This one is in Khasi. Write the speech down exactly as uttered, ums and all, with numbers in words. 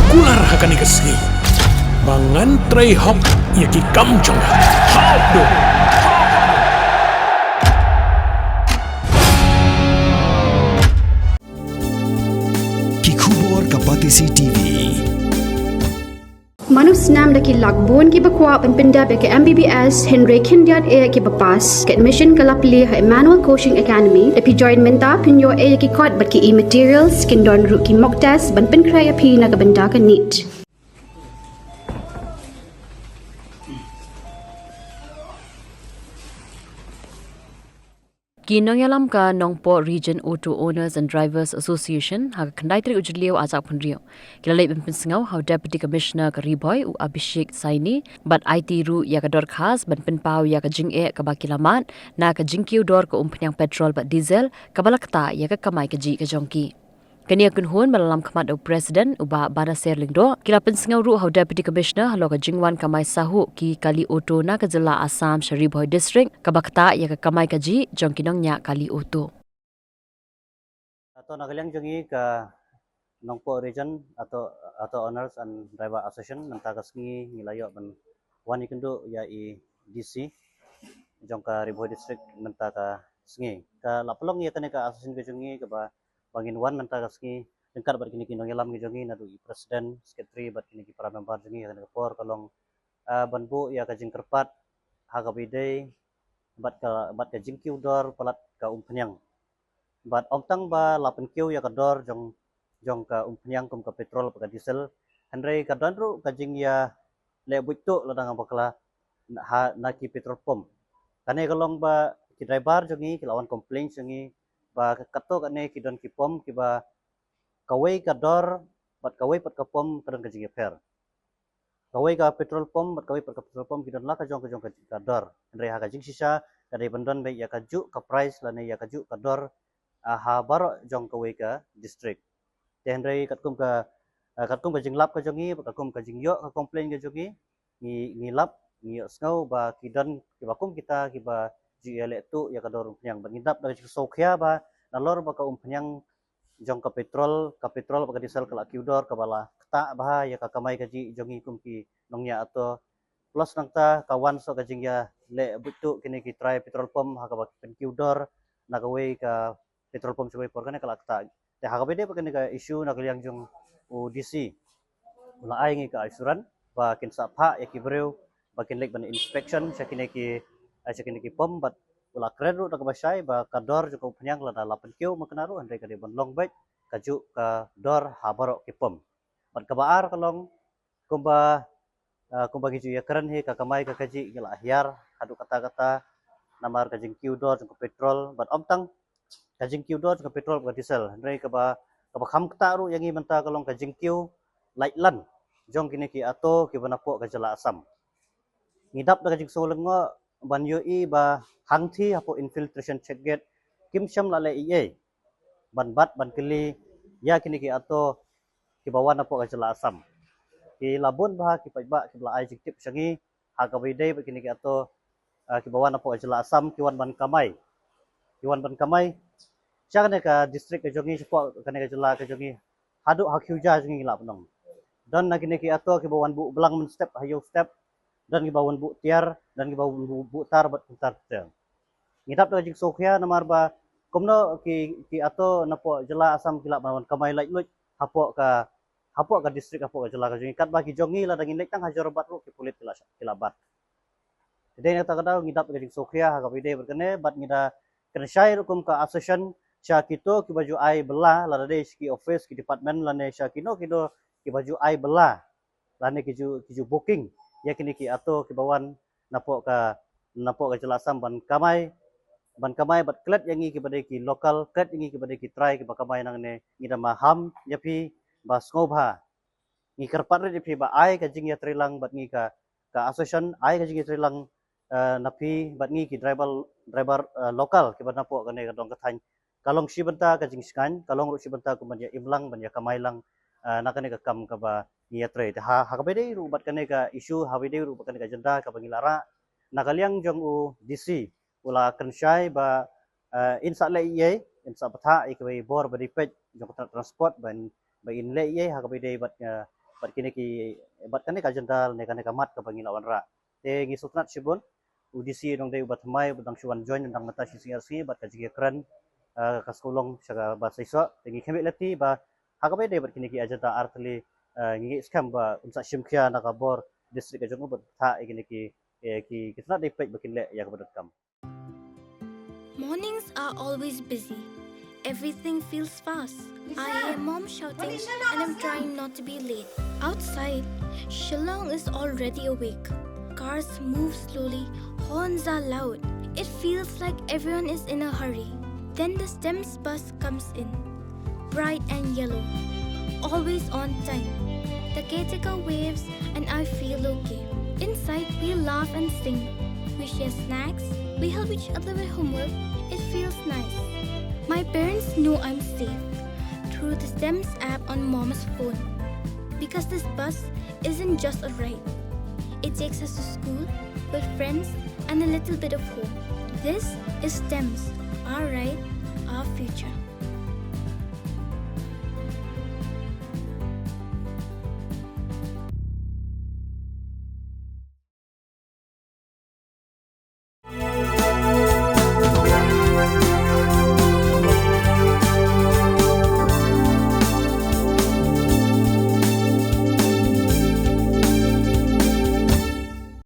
Kular ha kane ka sngi ba ngan trei hok ïa ki kam jong nga. Hok do. Ki khubor ka Batesi T V. Mano snam da ki lak bun kiba kwah ban pyndep ïa ka M B B S hynrei khyndiat eh kiba pass. Ka admission ka la plie ha Emmanuel Coaching Academy. Da phi join mynta phin ïoh eh ïa ki kot bad ki e-materials, kin don ruh ki mock test ban pynkhreh ïa phi na ka bynta ka NEET. Ki nongïalam ka Nongpoh Region Auto Owners and Drivers Association ha ka khyndai tarik u Jylliew arhajar arphew hynriew ki la leit ban pynsngew ha u Deputy Commissioner ka Ri Bhoi u Abhishek Saini bad aiti ruh ïa ka dorkhas ban pynpaw ïa ka jingeh kaba ki la mad na ka jingkiew dor ka umphniang petrol bad diesel kaba la ktah ïa ka kamai kajih ka jong ki. Kane ka kynhun ba la lam khmat da u President u Bah Banasir Lyngdoh ki la pynsngew ruh ha u Deputy Commissioner halor ka jingwan kamai sahuh ki kali auto na ka jylla Assam sha Ri Bhoi District kaba ktah ïa ka kamai kajih jong ki nongñiah kali auto. Ato na ka liang jong ngi ka Nongpoh Region Auto, Auto Owners and Driver Association mynta ka sngi ngi la ïoh ban wan ïakynduh ïa i D C jong ka Ri Bhoi District mynta ka sngi. Ka la pynlong ïa kane ka association ka jong ngi kaba ba ngin wan mynta ka sngi ryngkat bad kine ki nongïalam ki jong ngi naduh i President, Secretary bad kine ki para member jong ngi ha kane ka por ka long, ah, ban buh ïa ka jingkyrpad ha kaba ïadei bad ka, bad ka jingkiew dor palat ka umphniang. Bad ym tang ba la pynkiew ïa ka dor jong, jong ka umphniang kum ka petrol bad ka diesel, hynrei ka don ruh ka jingïaleh buit tuh lada nga bakla ha na ki petrol pump. Kane ka long ba ki driver jong ngi ki la wan complain jong ngi ba kato kane ki don ki pump kiba kawei ka dor bad kawei pat ka pump ka don ka jingïapher. Kawei ka petrol pump bad kawei pat ka petrol pump ki don la ka jong ka jong ka, ka dor. Hynrei ha ka jingshisha ka dei ban don beit ïa ka juh ka price lane ïa ka juh ka dor, ah, ha baroh jong kawei ka district. Te hynrei katkum ka, ah, katkum ka jinglap ka jong ngi, katkum ka jingïoh ka complain ka jong ngi, ngi, ngi lap, ngi ïohsngew ba ki don kiba kum kita kiba ju ïaleh tuh ïa ka dor umphniang. Bad ngi dap da ka jingsngewkhia ba nalor ba ka umphniang jong ka petrol, ka petrol bad ka diesel ka la kiew dor kaba la ktah bha ïa ka kamai kajih jong ngi kum ki nongñiah auto. Plus nangta ka wan sa ka jingïaleh buit tuh kine ki trai petrol pump ha kaba ki pynkiew dor na kawei ka petrol pump sha kawei por kane ka la ktah. Te ha kaba ïadei bad kane ka issue na ka liang jong u D C u la ai ngi ka assurance ba kin sa phah ïa ki briew ba kin leit ban inspection sha kine ki, eh, sha kine ki pump bad u la kren ruh da kaba shai ba ka dor jong ka umphniang lada la pynkiew ma kane ruh hynrei ka dei ban long beit ka juh ka dor ha baroh ki pump. Bad kaba ar ka long kumba, ah, kumba ngi ju ïakren hi ka kamai ka kajih ngi la hiar haduh katta katta namar ka jingkiew dor jong ka petrol bad ym tang ka jingkiew dor jong ka petrol bad ka diesel. Hynrei kaba, kaba kham ktah ruh ïa ngi mynta ka long ka jingkiew laitlan jong kine ki auto kiba napoh ka jylla Assam. Ngi dap da ka jingsngewlyngngoh ban ïohi ba hangthie hapoh infiltration check gate kim shym la leh ei ei ban bat ban kylli ïa kine ki auto kiba wan napoh ka jylla Assam. Ki la bun bha ki paidbah kiba la ai jingtip sha ngi ha kaba ïadei bad kine ki auto, ah, kiba wan napoh ka jylla Assam ki wan ban kamai. Ki wan ban kamai sha kane ka district ka jong ngi, shapoh kane ka jylla ka jong ngi, haduh ha Kyiuja jong ngi la pynong. Don na kine ki auto kiba wan buh blang mynstep ha ïew step, don kiba wan buh tiar, don kiba wan buh, buh tar bad kumtar ter. Ngi dap da ka jingsngewkhia namar ba kumno ki, ki auto napoh jylla Assam ki lah ban wan kamai laitluid hapoh ka, hapoh ka district, hapoh ka jylla ka jong ngi, katba ki jong ngi lada ngin leit tang ha Jorabat ruh ki pulit ki la, ki la bat. Te dei na kata ka daw ngi dap da ka jingsngewkhia ha kaba ïadei bad kane bad ngi da kren shai ruh kum ka association sha kito kiba ju ai bylla lada dei sha ki office ki department lane sha kino kino kiba ju ai bylla lane ki ju, ki ju booking ïa kine ki auto kiba wan napoh ka, napoh ka jylla Assam ban kamai, ban kamai bad klet ïa ngi kiba dei ki local, klet ïa ngi kiba dei ki trai kiba kamai nangne. Ngi da maham ïa phi ba sngewbha ngi kyrpad rit ïa phi ba ai ka jingïatreilang bad ngi ka, ka association ai ka jingïatreilang, eh, na phi bad ngi ki driver, driver, eh, local kiba napoh kane ka dong ka thaiñ. Ka long shi bynta ka jingshngaiñ, ka long ruh shi bynta kum ban ïa im lang, ban ïa kamai lang, eh, na kane ka kam kaba ngi ïatrei. Te ha, ha kaba ïadei ruh bad kane ka issue, ha kaba ïadei ruh bad kane ka agenda kaba ngi la rah na ka liang jong u D C u la kren shai ba, eh, in sa leh ei ei, in sa bthah ïa kawei bor ba dei peit jong ka tnat transport ba in, ba in leh ei ei ha kaba ïadei bad, eh, bad kine ki, bad kane ka agenda ne kane ka mat kaba ngi la wanrah. Te ngi sngewtynnat shibun, u D C u dang dei uba thymmai, u dang shu wan join, u dang mynta shi sngi ar sngi bad ka jingkren, eh, ka sngewlong sha kaba seisoh. Te ngi khmih lynti ba ha kaba ïadei bad kine ki agenda artylli, eh, ngi ngeit skhem ba un sa shim khia na ka bor district ka jong u bad thah ïa kine ki, eh, ki, ki tnat dei peit ba kin leh ïa kaba donkam. Mornings are always busy. Everything feels fast. I hear mom shouting and I'm trying not to be late. Outside, Shillong is already awake. Cars move slowly, horns are loud. It feels like everyone is in a hurry. Then the STEMS bus comes in, bright and yellow, always on time. The caretaker waves and I feel okay. Inside, we laugh and sing. We share snacks. We help each other with homework. It feels nice. My parents know I'm safe through the STEMS app on mom's phone. Because this bus isn't just a ride, it takes us to school, with friends, and a little bit of hope. This is STEMS, our ride, our future.